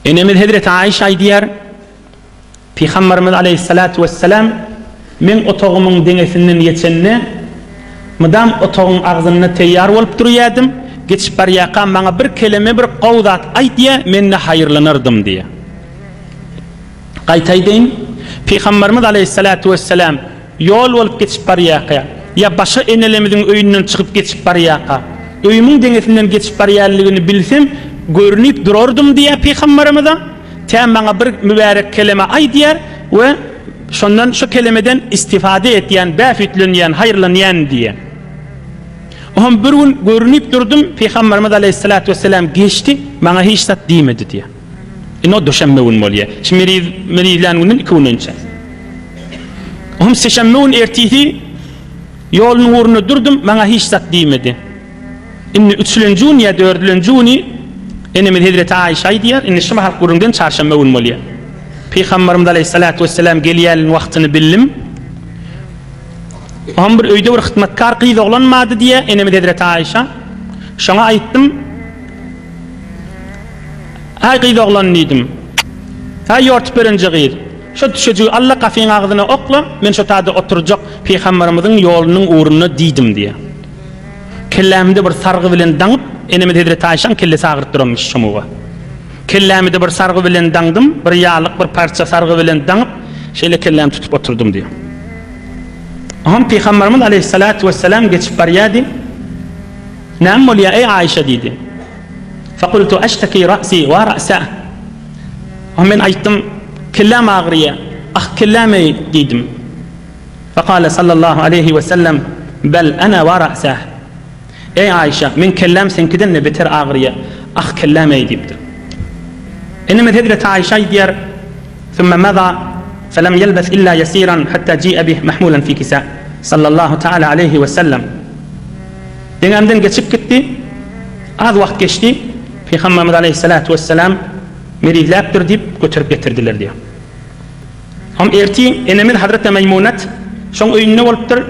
Enemiz hezreti Aişa aýdýar, Pygamberimiz aleýhissalatu wessalam meň otagymyň deňesinden geçende, mydam otagyň agzynda teýýar bolup durýadym, geçip barýakam maňa bir keleme bir gowy zat aýt diýýä, men-de haýyrlanardym diýýä. Gaýta aýdaýyn, Pygamberimiz aleýhissalatu wessalam ýol bolup geçip barýarka, ýa başga enelerimiziň öýünden çykyp geçip barýarka, öýümiň deňesinden geçip barýanlygyny bilsem, görnüp durardym diýýär Pygamberimize, tä maňa bir mübärek keleme aýdýar we şondan şu kelemeden istifade etýän, bähbitlenýän, haýyrlanýan diýýär. Oňam bir gün görnüp durdum, Pygamberimiz aleýhissalatu wessalam geçdi, maňa hiç zat diýmedi diýýär. Indi o duşenbe gün bolýar. Şu meriz merizlän günden iki gün önçe. Oňam seşenbe gün ertisi ýoluň ugrunda durdum, maňa hiç zat diýmedi. Indi üçülenji gün ýa dördülenji güni enemiz hezreti Aişa aýdýar, indi şu mahal gürrüňden çarşenbe gün bolýar. Pygamberimiz aleýhissalatu wessalam gelýän wagtyny bildim. Oňam bir öýde bir hyzmatkar gyz oglan bardy diýýär enemiz hezreti Aişa. Şoňa aýtdym. Äý gyz oglan diýdim. Äý ýortup berenje gyz. Şo düşejigi al-da gafyň agzyna okla, men şo taýda oturjak pygamberimiziň ýolunyň ugrunda diýdim diýýär. Kellämde bir sargy bilen daňyp, enemiz hezreti Aýşaň kellesi agyryp duranmyş şomuga. Kellämi-de bir sargy bilen daňdym, bir ýalyk, bir parça sargy bilen daňyp, şeýle kellämi tutup oturdym diýýär. Oňam pygamberimiz aleýhissalatu wessalam geçip barýardy. Näme bolýar, eý Aýşa diýdi. Fekultu eşteki ra'si wa ra'sah. Oňa men aýtdym, kelläm agyrýar, ah kelläm-eý diýdim. Fekale sallallahu aleýhi we sellem, Bel ene wa ra'sah. Eý Aýşa, meň kelläm seňkiden-de beter agyrýar, ah kelläm-eý diýipdir. Enemiz hezreti Aýşa aýdýar, Sümme meza felem ýelbes illa ýesiran hatta ji'e bih mahmulan fi kisa. Sallallahu taala aleýhi we sellem. Deňämden geçip gitdi. Az wagt geçdi. Pygamberimiz aleýhissalatu wessalam merizläpdir diýip göterip getirdiler diýýär. Hom erti enemiz Hazreti Meýmunat şoň öýünde bolupdyr.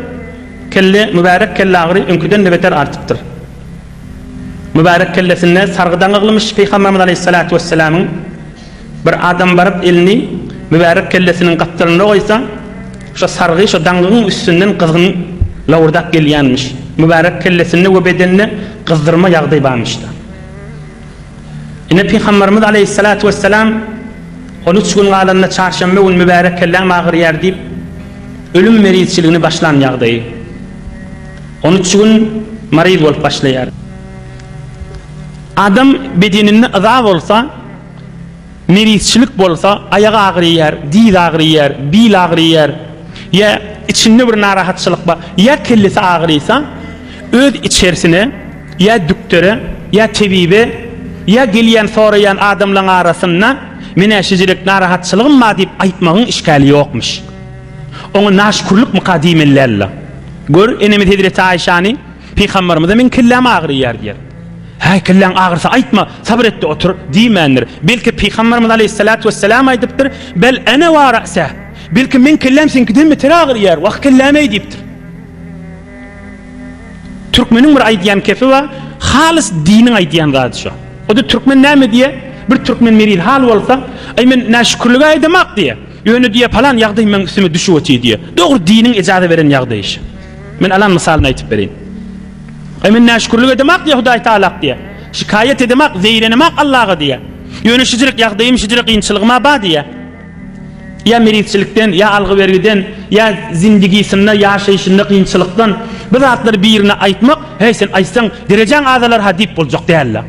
Kelle, mübärek kelle agyry öňküden-de beter artypdyr. Mübärek kellesinde sargy daňyglymyş Pygamberimiz aleýhissalatu wessalamyň. Bir adam baryp elini mübärek kellesiniň gapdalynda goýsa, şo sargy şo daňgyň üstünden gyzgyn lowurdap gelýänmiş. Mübärek kellesinde we bedeninde gyzdyrma ýagdaý barmyşda. Ine Pygamberimiz aleýhissalatu wessalam 13 gün galanda çarşenbe gün mübärek kelläm agyrýar diýip ölüm merizçiligini başlan ýagdaýy. 13 gün maryz bolup başlaýar. Adam bedeninde yza bolsa, merizçilik bolsa, aýak agyrýar, diz agyrýar, bil agyrýar, ýa içinde bir narahatçylyk bar, ýa kellesi agyrýsa, öz içerisine ýa dükdere, ýa tebibe, ýa gelýän soraýan adamlaň arasynda men-ä şeýleräk narahatçylygym bar diýip aýtmagyň işgäli ýokmuş. Oňa naşükürlikmika diýmeli däldi. Gör, enemiz hezreti Aýşany Pygamberimize meň kelläm agyrýar diýer. Häý, kelläň agyrsa aýtma, sabyr et-de otur diýmändir. Belki Pygamberimiz aleýhissalatu wessalam aýdypdyr, Bel ene wa ra'seh. Belki meň kelläm seňkiden beter agyrýar, wah kelläm-eý diýipdir. Türkmeniň bir aýdýan kepi bar, halys diniň aýdýan zady şo. O-da türkmen näme diýýär? Bir türkmen meriz hal bolsa, Aý men näşükürlige aýdamak diýýär. Ýöne diýýär, palan ýagdaý meň üstüme düşüp otyr diýýär. Dogry diniň ejaza beren ýagdaýy şo. Men alan mysalyny aýtyp bereýin. Aý men näşükürlik edemak diýýär Hudaý Tagalak diýýär. Şikaýat edemak, zeýrenemak Allaga diýýär. Ýöne şijirek ýagdaýym, şijirek kynçylygym-a bar diýýär. Ýa merizçilikden, ýa algy-bergiden, ýa zindigisinde, ýaşaýşynda kynçylykdan bu zatlary birine aýtmak, heý sen aýtsaň derejäň azalar-ha diýip boljak däl-le.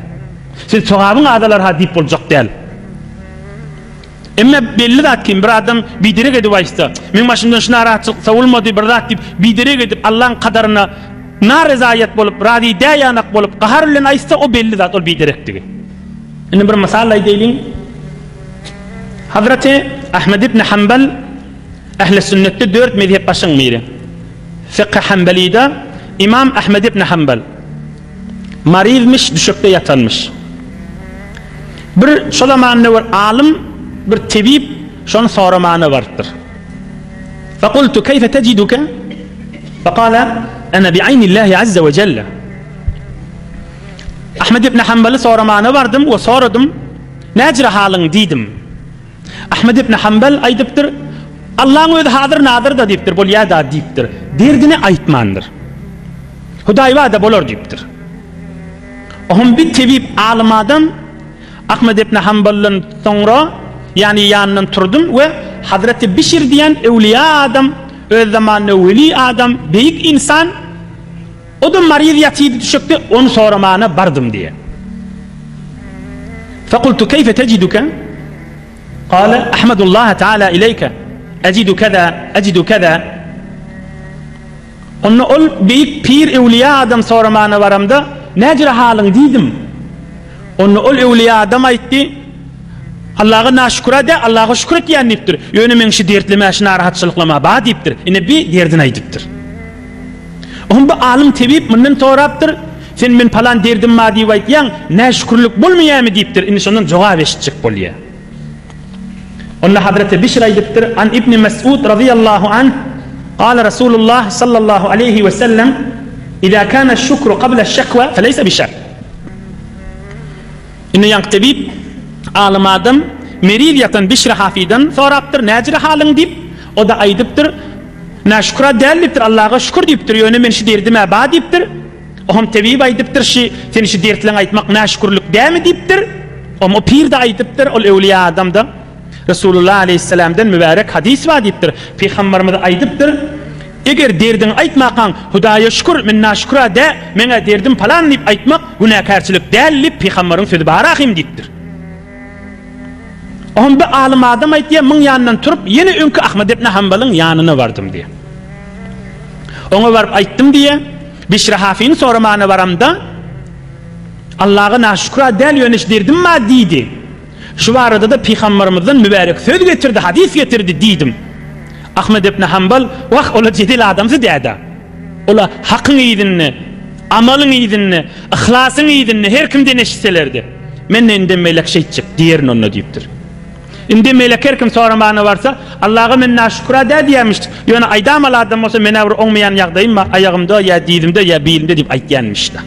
Sen sogabyň azalar-ha diýip boljak däl. Emma belli zat kim, bir adam biderek edip aýtsa, meň başymdan şu narahatçylyk sowulmady bir zat diýip, biderek edip Allaň kadaryna narezaýat bolup, razy däýanak bolup, gahar bilen aýtsa, o belli zat, ol biderekdigi. Indi bir mysal aýdaýlyň. Hazreti Ahmed ibn Hanbal Ähli sünnetde dört mezhep başyň biri. Fykh Hanbalide Imam Ahmed ibn Hanbal. Maryzmyş, düşekde ýatanmyş. Bir şo zamanda bir alym, bir tebip şony soramana barypdyr. Fekultu keýfe tejiduke? Fekale ene bi'aynillahi azze we celle. Ahmed ibn Hanbaly soramana bardym we soradym. Näjre halyň diýdim. Ahmet ibn Hanbal aýdypdyr, Allaň özi hazyr-nazyrda diýipdir, bolýa-da diýipdir. Derdini aýtmandyr. Hudaý bar-da bolar diýipdir. Oňam bir tebip alym adam Ahmet ibn Hanbaldan soňra, ýagny ýanyndan turdum we Hazreti Bişir diýen öwlüýä adam, öz zamanynda weli adam, beýik ynsan, O-da maryz ýatydy düşekde, ony soramana bardym diýýär. Fekultu keýfe tejiduke? Kale, Ahmedullaha taala ileýke, ejidu keza, ejidu keza. Onda ol beýik pir öwlüýä adam soramana baramda, näjüre halyň diýdim. Onda ol öwlüýä adam aýtdy, Allaga naşükür-ä däl, Allaga şükür etýän diýipdir. Ýöne meň şu dertlemä, şu narahatçylyklama bar diýipdir. Ine bi derdini aýdypdyr. Oňa bu alym tebip mundan sorapdyr, Sen men palan derdim bar diýip aýtýaň, näşükürlik bolmaýarmy diýipdir, indi şondan jogap eşitjek bolýar. Onda Hazreti Bişr aýdypdyr, An Ibni Mes'ud razyýallahu anh, Gale Rasulullah sallallahu aleýhi we sellem, Iza kana şükru qabla şekwa feleýse bi şer. Indi ýaňky tebip, alym adam meriz ýatan Bişri Hafydan sorapdyr, Näjire halyň diýip, o-da aýdypdyr, Naşükür-ä däl diýipdir, Allaga şükür diýipdir, ýöne men şu derdim-ä bar diýipdir. Oňam tebip aýdypdyr, şi sen şu dertleňi aýtmak naşükürlik dämi diýipdir. Oňam o pir-de aýdypdyr, ol öwlüýä adam-da. Resulullah aleýhissalamdan mübärek hadys bar diýipdir. Pygambarymyz aýdypdyr, Eger derdiňi aýtmakaň, Hudaýa şükür, men naşükür-ä dä, meň-ä derdim palan diýip aýtmak günäkärçilik däl diýip pygambaryň sözi bar ahym diýipdir. Oňa bir alym adam aýtýar, muň ýanyndan turup, ýene öňki Ahmet ibn Hanbalyň ýanyna bardym diýýär. Oňa baryp aýtdym diýýär, Bişri Hafyny soramana baramda, Allaga naşükür-ä däl, ýöne şu derdim bar diýdi. Şu barada-da pygambarymyzdan mübärek söz getirdi, hadys getirdi diýdim. Ahmet ibn Hanbal, Wah, ol-a jedel adamsy däd-ä. Ol-a hakyň yzynda, amalyň yzynda, yhlasyň yzynda her kimden eşitselerdi. Men-de indem beýlek şeýtjek diýerin onda diýipdir. Indem beýlek her kim soramana barsa, Allaga men naşükür-ä dä diýýärmişdik. Ýöne aýdamaly adam bolsa men-ä bir oňmaýan ýagdaýym bar, aýagymda ýa dizimde ýa bilimde diýip aýtýanmyş-da.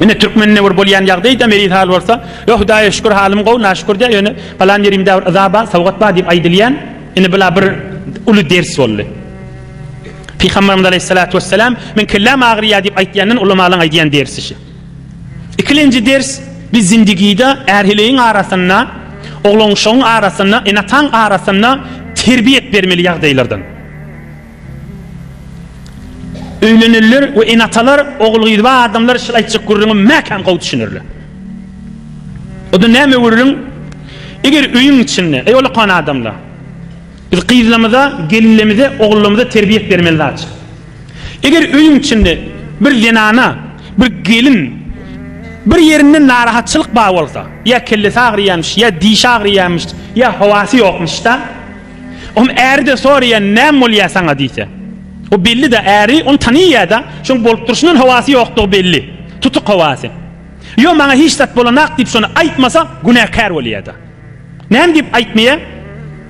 Ine türkmende bir bolýan ýagdaý-da meriz hal bolsa, Ýok Hudaýa şükür halym gowy, naşükür dä, ýöne palan ýerimde bir yza bar, sowgat bar diýip aýdylýan, ine bula bir uly ders boldy. Pygamberimiz aleýhissalatu wessalam, Men kelläm agyrýar diýip aýtýandan ulamalaň aýdýan dersi şi. Ikilenji ders, biz zindigide är-heleýiň arasynda, oglan-uşagyň arasynda, ene-ataň arasynda terbiýet bermeli ýagdaýlardan. Öýlenenler we ene-atalar, ogul-gyzy bar adamlar şul aýtjak gürrüňe mäkäm gowy düşünerler. O-da näme gürrüň? Eger öýüň içinde, eý olakan adamlar, Biz gyzlarymyza, gelinlerimize, ogullarymyza terbiýet bermeli zatçy. Eger öýüň içinde bir zenana, bir gelin bir ýerinden narahatçylyk bar bolsa, ýa kellesi agyrýarmyş, ýa dişi agyrýarmyş, ýa howasy ýokmyş-da, oňa äri-de soraýar, näme bolýar saňa diýse. O belli-de, äri ony tanaýar-da, şoň bolup durşundan howasy ýokdugy belli. Tutuk howasy. Ýok, maňa hiç zat bolanak diýip şony aýtmasa, günäkär bolýar-da. Näme diýip aýtmaýar?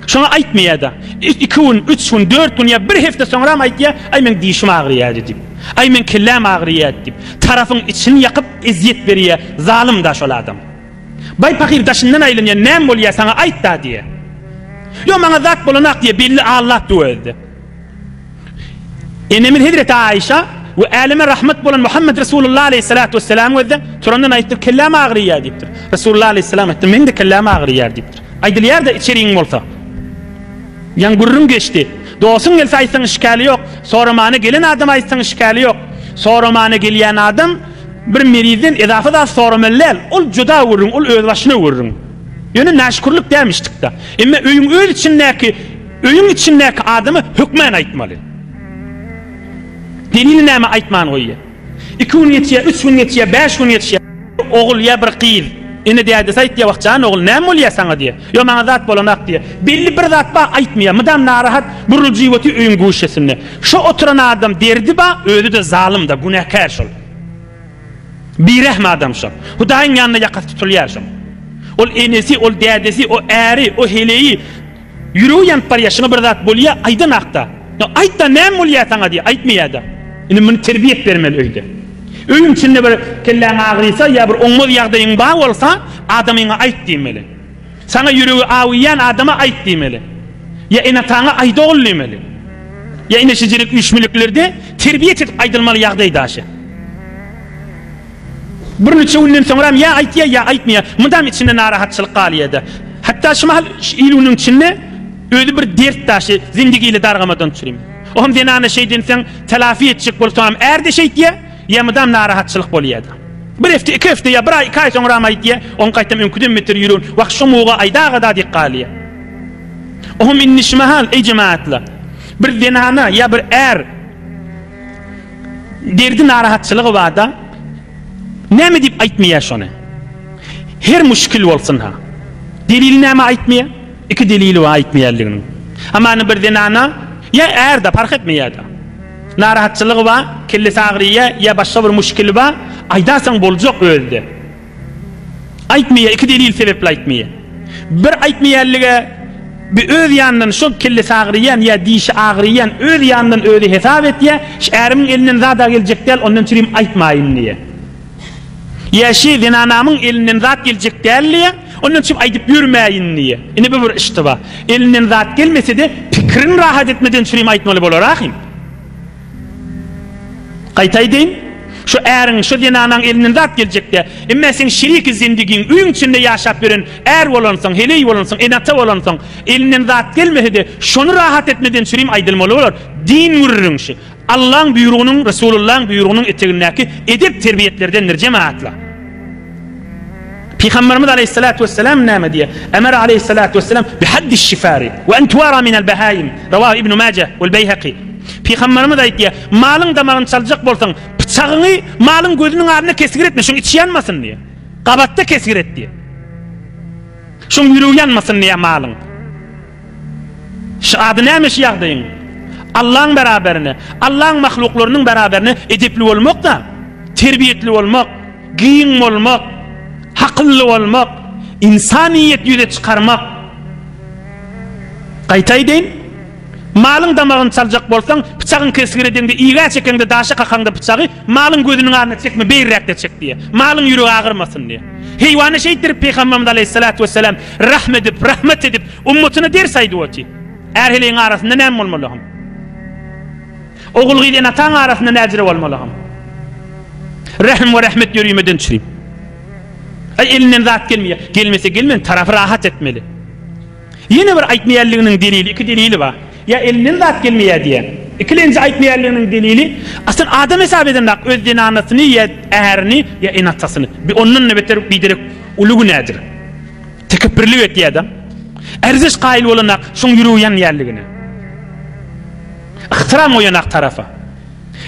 Şoňa aýtmaýar-da. Iki gün, üç gün, dört gün ýa bir hepde soňram aýtýar, Aý, meň dişim agyrýardy diýip. Aý, meň kelläm agyrýardy diýip. Tarapyň içini ýakyp, ezýet berýär. Zalym-da şol adam. Baý pahyr daşyndan aýlanýar, näme bolýar saňa aýt-da diýýär. Ýok, maňa zat bolanak diýýär, belli allap dur özde. Enemiz Hezreti Aişa we äleme rahmet bolan Muhammed Resulullah aleyhissalatu vesselam gözde turandan aýtdyr, kelläm agyrýar diýipdir. Resulullah aleyhissalam aýtdy, meň de kelläm agyrýar diýipdir. Aýdylýar-da içeriň bolsa. Ýaň gürrüň geçdi. Dostuň gelse aýtsaň işgäli ýok. Soramana gelen adam aýtsaň işgäli ýok. Soramana gelýän adam bir merizden edafa zat soramaly däl. Ol juda gürrüň, ol özbaşyna gürrüň. Ýöne naşükürlik dälmişdik-de. Emma öýüň öz içindäki Öýüň içindäki adama hökmän aýtmaly. Delili näme aýtman goýýar. Iki gün geçýär, üç gün geçýär, bäş gün geçýär. Bir ogul ýa bir gyz ene dädesi aýtýar, wah jan ogul näme bolýar saňa diýýär. Ýok maňa zat bolanak diýýär. Belli bir zat bar aýtmaýar. Mydam narahat, buruljyp otyr öýüň guşesinde. Şo oturan adam derdi bar, özi-de zalym-da, günäkär şol. Birehm adam şo. Hudaýyň ýanynda ýakasy tutulýar şoň. Ol enesi, ol dädesi, o äri, o heleýi Ýüregi ýanyp barýar, şuňa bir zat bolýa, aýdanakda. Ýa aýtda näme bolýa saňa diýýär, aýtmaýada. Indi muny terbiýet bermeli öýde. Öýüň içinde bir kelläň agyrysa ýa bir oňmaz ýagdaýyň bar bolsa, adamyňa aýt diýmeli. Saňa ýüregi awyýan adama aýt diýmeli. Ýa ene-ataňa aýt ogul diýmeli. Ýa ine şejerik üýşmeliklerde terbiýet edip aýdylmaly ýagdaý daşy. Birniçe günden soňram ýa aýtýar, ýa aýtmaýar. Mydam içinde narahatçylyk galýar-da. Hatda şu mahal il-günüň içinde özi bir dert daşy, zindigili dargamadan çürim. Ohm zenana şeýdenseň, telafi etjek bolsaňam är-de şeýtýär, ýa mydam narahatçylyk bolýar-da. Bir hepde, iki hepde ýa bir aý, iki aý soňram aýtýar, oň gaýtam öňküden beter ýüregin, wah, şu muga aýdaga-da diýip galýar. Ohm indi şu mahal, eý jemagatlar, bir zenana ýa bir är, Derdi narahatçylygy barda näme diýip aýtmaýar şony? Her muşkil bolsun ha. Delili näme aýtmaýar? Iki delili bar aýtmaýanlygynyň. Hamana bir zenana ýa är-de parh etmeýär-de. Narahatçylygy bar, kellesi agryýar ýa başga bir muşkili bar, aýdarsaň boljak özi-de. Aýtmaýar, iki delil sebäpli aýtmaýar. Bir aýtmaýanlyga bir öz ýanyndan şol kellesi agryýan ýa dişi agryýan öz ýanyndan özi hesap etýär, şu ärimiň elinden zad-a geljek däl, ondan çürim aýtmaýyn diýýär. Ýa şi zenanamyň elinden zat geljek däl diýýär, ondan çürim aýdyp ýörmäýin diýýär. Ine bu bir iştiba. Elinden zat gelmese-de pikirini rahat etmeden çürim aýtmaly bolar ahym. Gaýta aýdaýyn, şu äriň, şu zenanaň elinden zat geljek-dä. Emma seň şeriki zindigiň, öýüň içinde ýaşap ýören är bolansoň, heleý bolansoň, ene-ata bolansoň, elinden zat gelmese-de, şony rahat etmeden çürim aýdylmaly bolar. Din gürrüň şi. Allaň buýrugynyň, Resulullaň buýrugynyň etegindäki edep-terbiýetlerdendir, jemagatlar. Pygamberimiz aleýhissalatu wesselam näme diýýär? Emere aleýhissalatu wesselam bi haddiş şifari we en tuwara minel behaim. Rawahu Ibn Maje wel Beýhaki. Pygamberimiz aýtýar, malyň damagyny çaljak bolsaň, pyçagyňy malyň gözüniň alnynda kesgir etme, şoň içi ýanmasyn diýýär. Gabatda kesgir et diýýär. Şoň ýüregi ýanmasyn diýýär malyň. Şu ady näme şu ýagdaýyň? Allaň beraberine, Allaň mahluklarynyň beraberine edepli bolmak-da, terbiýetli bolmak. Giň bolmak, hakylly bolmak, ynsanyýet ýüze çykarmak. Gaýta aýdaýyn, malyň damagyny çaljak bolsaň, pyçagyň kesgir edeňde, igä çekeňde, daşa kakaňda pyçagy malyň gözüniň alnyna çekme, beýräkde çek diýýär. Malyň ýüregi agyrmasyn diýýär. Heýwana şeýtdirip Pygamberimiz aleýhissalatu wessalam rahm edip, rahmet edip, ummatyna ders aýdyp otyr. Är-heleýiň arasynda näme bolmaly hom? Ogul-gyz ene-ataň arasynda näjire bolmaly hom? Rähim we rähmet ýörümeden çürim. Aý elinden zat gelmeýär. Gelmese gelmän tarapy rahat etmeli. Ýene bir aýtmaýanlygynyň delili, iki delili bar. Ýa elinden zat gelmeýär diýýär. Ikilenji aýtmaýanlygynyň delili, asyl adam hesap edenok öz zenanasyny ýa ärini ýa ene-atasyny. Bi ondan-da beter biderek uly günädir. Tekepbirlik etýär-de. Ärzeş kaýyl bolanok şoň ýüregi ýanýanlygyna. Yhtyram goýanok tarapa.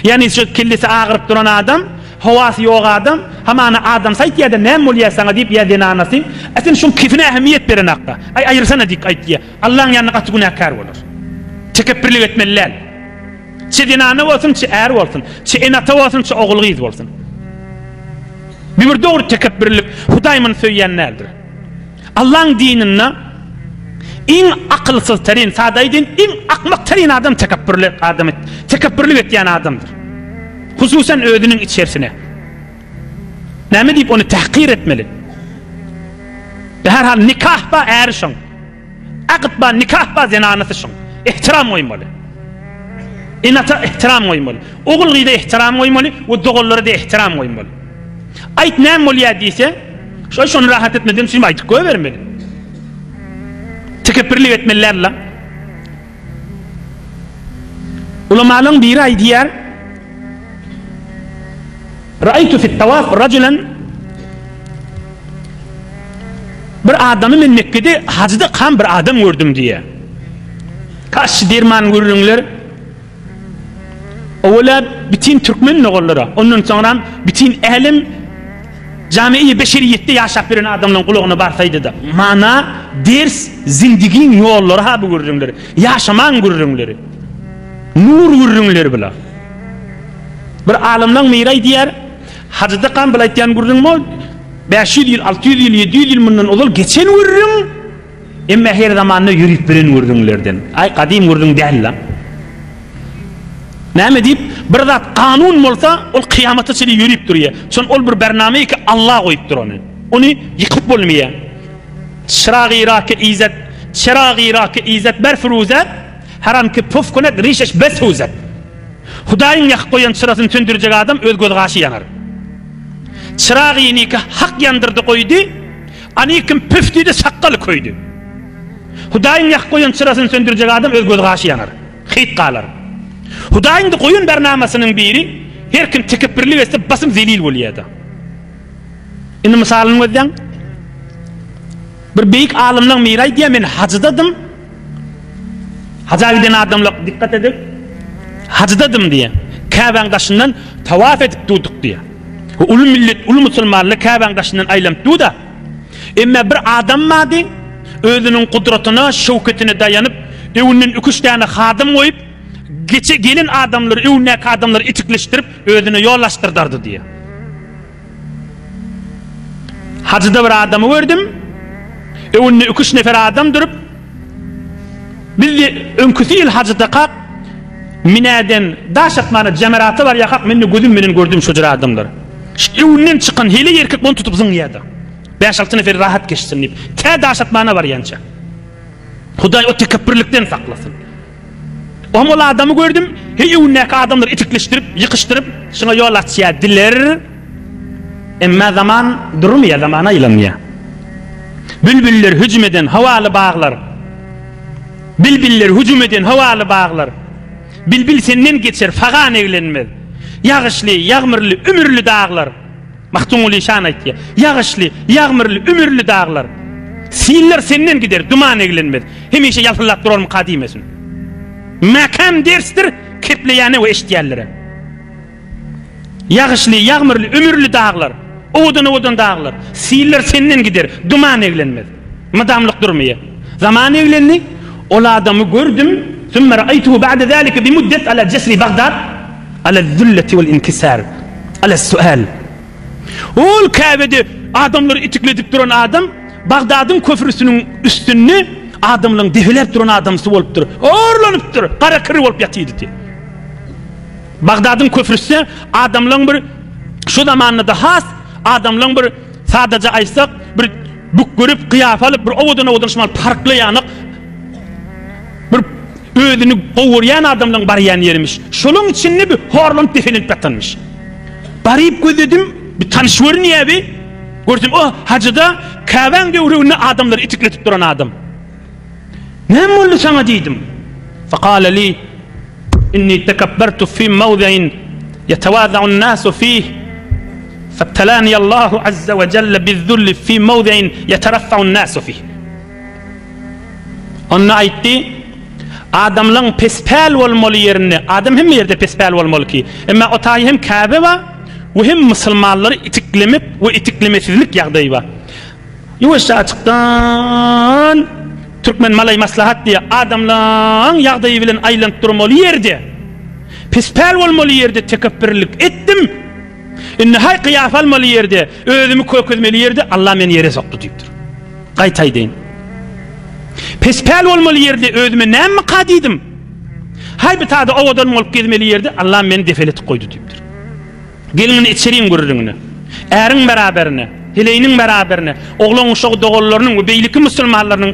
Ýagny şu kellesi agyryp duran adam, howasy ýok adam, hamana adamsy aýtýada näme bolýa saňa diýip ýa zenanasy, a sen şuň kefine ähmiýet berenakda, aý aýyrsana diýip aýtýa. Allaň ýanynda gaty günäkär bolar. Tekepbirlik etmeli däl. Çe zenana bolsun, çe är bolsun, çe ene-ata bolsun, çe ogul-gyz bolsun. Bu bir dogry tekepbirlik, Hudaý muny söýýän däldir. Allaň dininde iň akylsyz terin, sada aýdaýyn, iň akmak terin adam tekepbürlik adam, tekepbürlik etýän adamdyr. Hususan özüniň içerisine. Näme diýip ony tahkir etmeli? Her hal nikah ba äri şoň. Akyt ba nikah ba zenanasy şoň. Ehtiram goýmaly. Ene-ata ehtiram goýmaly. Ogul-gyza ehtiram goýmaly we doganlara-da ehtiram goýmaly. Aýt näme bolýar diýse, şo şony rahat etmeden üçin aýdyp goýbermeli. Tekepbirlik etmeli däl-la. Ulamalaryň biri aýdýar, Ra'aytu fit tawaf rajulan Bir adamy men Mekgede hajda kan bir adam gördüm diýýär. Kaş derman gürrüňler Owala bitin türkmen doganlara, ondan soňram bitin älem jamiýe beşeriýetde ýaşap ýören adamlaryň gulagyna barsaýdy-da. Mana ders zindigiň ýollary ha bu gürrüňler. Ýaşamaň gürrüňleri. Nur gürrüňleri bular. Bir alymlaň biri aýdýar, Hajyda kan bul aýtýan gürrüň bol, 500 ýyl, 600 ýyl, 700 ýyl mundan ozal geçen gürrüň, emma her zamanda ýörüp bilen gürrüňlerden. Aý gadym gürrüň däl-la. Näme diýip? Bir zat kanun bolsa, ol kyýamata çenli ýörip durýar. Şon ol bir bername ki Allah goýupdyr ony. Ony ýykyp bolmaýar. Çyragy ki izet, çyragy ki izet ber furuzet, her an ki puf kunet rişeş besuzet. Hudaýyň ýakyp goýan çyrasyny söndürjek adam öz göz gaşy ýanar. Çyragyny ki hak ýandyrdy goýdy, any kim püf diýdi sakgaly köýdi. Hudaýyň ýakyp goýan çyrasyny söndürjek adam öz göz gaşy ýanar. Hyt galar. Hudaýyň-da goýan bernamasynyň biri, her kim tekepbirlik etse basym zelil bolýar-da. Indi mysalyny gözläň. Bir beýik alymlaň biri aýdýar, men hajydadym. Haja giden adamlar dikkat ediň. Hajydadym diýýär. Käbäň daşyndan tawaf edip durduk diýýär. Uly millet, uly musulmanlar Käbäň daşyndan aýlanyp dur-da. Emma bir adam bardy, özüniň gudratyna, şöwketine daýanyp, öňünden iki-üç däne hadym goýup, geçe gelen adamlary, öňündäki adamlary itikleşdirip, özüne ýol açdyrdardy diýýär. Hajyda bir adamy gördüm. Öňünde iki-üç nefer adam durup, biz öňküsi ýyl hajydakak, Minäden daş atmana jemerata barýarkak, men-de gözüm bilen gördüm şo jür adamlary. Öňünden çykan heleý erkek ony tutup zyňýardy. Bäş-alty neferi rahat geçsin diýip, tä daş atmana barýança. Hudaý o tekepbirlikden saklasyn. Oňa ol adamy gördüm, heý öňündäki adamlary itikleşdirip, ýykyşdyryp, şuňa ýol açýar diler. Emma zaman durmaýar, zaman aýlanýar. Bilbiller hüjüm eden howaly baglar. Bilbiller hüjüm eden howaly baglar. Bilbil senden geçer, fagan eglenmez. Ýagyşly, ýagmyrly, ümürli daglar. Magtymguly şan aýtýar. Ýagyşly, ýagmyrly, ümürli daglar. Siller senden gider, duman eglenmez. Hemişe ýalpyldap durarmyka diýmesin. Mäkäm dersdir kepleýäne we eşidýänlere. Ýagyşly, ýagmyrly, ümürli daglar. Owadan-owadan daglar. Siller senden gider, duman eglenmez. Mydamlyk durmaýar. Zaman eglendi, ol adamy gördüm, Sümme ra'aýtuhu ba'de zalike bi muddet ala jesri Bagdad ala zülleti wal inkisar ala sual. Ol Käbede adamlary itikledip duran adam Bagdadyň köprüsiniň üstünde adamlaryň depeläp duran adamsy bolupdyr. Horlanypdyr, gara kir bolup ýatydy. Bagdadyň köprüsi adamlaryň bir şu zamanda-da has adamlaryň bir sadaja aýtsak bir bükgürip gyýafa alyp bir owadan-owadan şumal parkly ýanak bir özüni gowurýan adamlaryň barýan ýerimiş. Şolaň içinde bir horlanyp depelenip ýatanmyş. Baryp gözledim, bir tanyş görünýär bi. Görsem, o hajyda Käbäň döwreginde adamlary itikletip duran adam. Näme boldy saňa diýdim. Fekale li inni tekebbertu fi mawdi'in yetewaza'un nasu fih febtelani Allahu azza we celle bizzulli fi mawdi'in yetereffa'un nasu fih. Onda aýtdy, adamlaň pespäl bolmaly ýerinde, adam hemme ýerde pespäl bolmaly ki, emma o taýy hem Käbe bar we hem musulmanlary itiklemek we itiklemesizlik ýagdaýy bar. Ýuwaşja açykdan türkmen malaý maslahat diýýär, adamlaň ýagdaýy bilen aýlanyp durmaly ýerde, pespäl bolmaly ýerde tekepbirlik etdim. Indi haý kyýafa almaly ýerde, özümi kökezmeli ýerde Allah meni ýere sokdy diýipdir. Gaýta aýdaýyn. Pespäl bolmaly ýerde özüme nämemika diýdim. Haý bir tada owadan bolup gezmeli ýerde Allah meni depeletip goýdy diýipdir. Geliň indi içeriň gürrüňini. Äriň beraberine, heleýiniň beraberine, oglan-uşagy doganlarynyň we beýleki musulmanlarynyň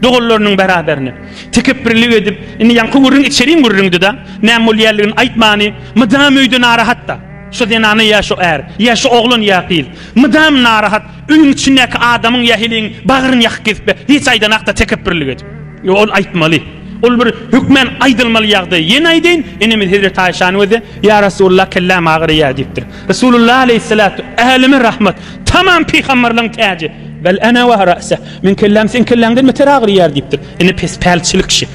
doganlarynyň beraberine tekepbirlik edip, indi ýaňky gürrüň içeriň gürrüňdi-da, näme bolýanlygyny aýtmany, mydam öýde narahat-da. Şo zenana ýa şo är, ýa şo oglan ýa gyz, mydam narahat, öýüň içindäki adamyň ýa heleýiň bagryny ýakyp gezip, hiç aýdanakda tekepbirlik edip. Ýok, ol aýtmaly. Ol bir hökmän aýdylmaly ýagdaý. Ýene aýdaýyn, enemiz Hezreti Aýşanyň özi, Ýa Resulullah, kelläm agyrýar diýipdir. Resulullah aleýhissalatu, äleme rahmat, tamam pygamberligiň täji. Bel ene we ra'seh. Meň kelläm seň kelläňden beter agyrýar diýipdir. Ine pespälçilik şi.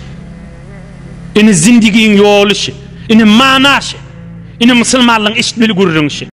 Ine zindigiň ýoly şi. Ine mana şi. Ine musulmanlaryň eşitmeli gürrüňi şi.